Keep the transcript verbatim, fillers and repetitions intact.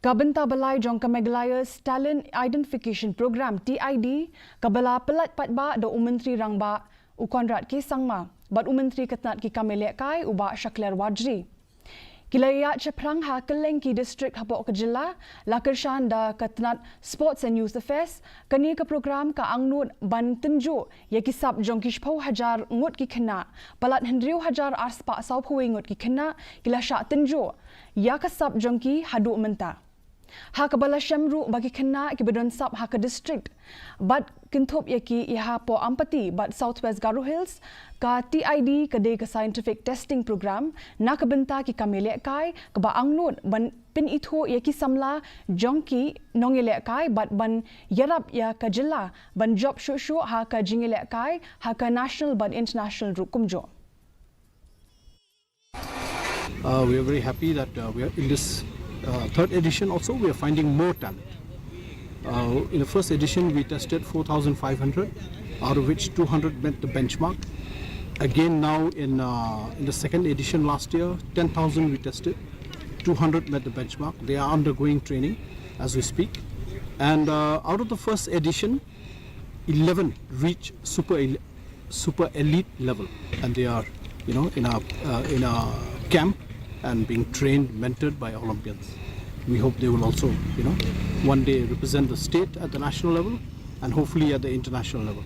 Ka bynta ba lai jong ka Meghalaya's Talent Identification Program, T I D, kaba la pyllait paidbah da u Myntri Rangbah u Conrad K Sangma bad u Myntri ka tnat ki kam ïalehkai u Bah Shakliar Warjri. Ki la ïaid shaphrang ha kylleng ki district hapoh ka jylla, la kyrshan da ka tnat Sports and Youth Affairs. Kane ka program ka angnud ban tynjuh ïa ki sap jong ki shiphew hajar ngut ki khynnah. Palat hynriew hajar arspah sawphew wei ngut ki khynnah ki la shah tynjuh ïa ka sap jong ki haduh mynta. Ha kaba la shem ruh ba ki khynnah kiba don sap ha ka district bad kynthup ïa ki ïa hapoh Ampati bad South West Garo Hills, ka T I D ka dei ka scientific testing program na ka bynta ki kam ïalehkai, kaba angnud ban pynithuh ïa ki samla jong ki nongïalehkai bad ban ïarap ïa ka jylla ban jop shuh shuh ha ka jingïalehkai ha ka national bad international ruh kumjuh. Uh, we are very happy that uh, we are in this uh, third edition also, we are finding more talent. Uh, in the first edition, we tested four thousand five hundred, out of which two hundred met the benchmark. Again, now in, uh, in the second edition last year, ten thousand we tested, two hundred met the benchmark. They are undergoing training as we speak. And uh, out of the first edition, eleven reach super el- super elite level, and they are, you know, in our uh, in our camp and being trained, mentored by Olympians. We hope they will also, you know, one day represent the state at the national level and hopefully at the international level.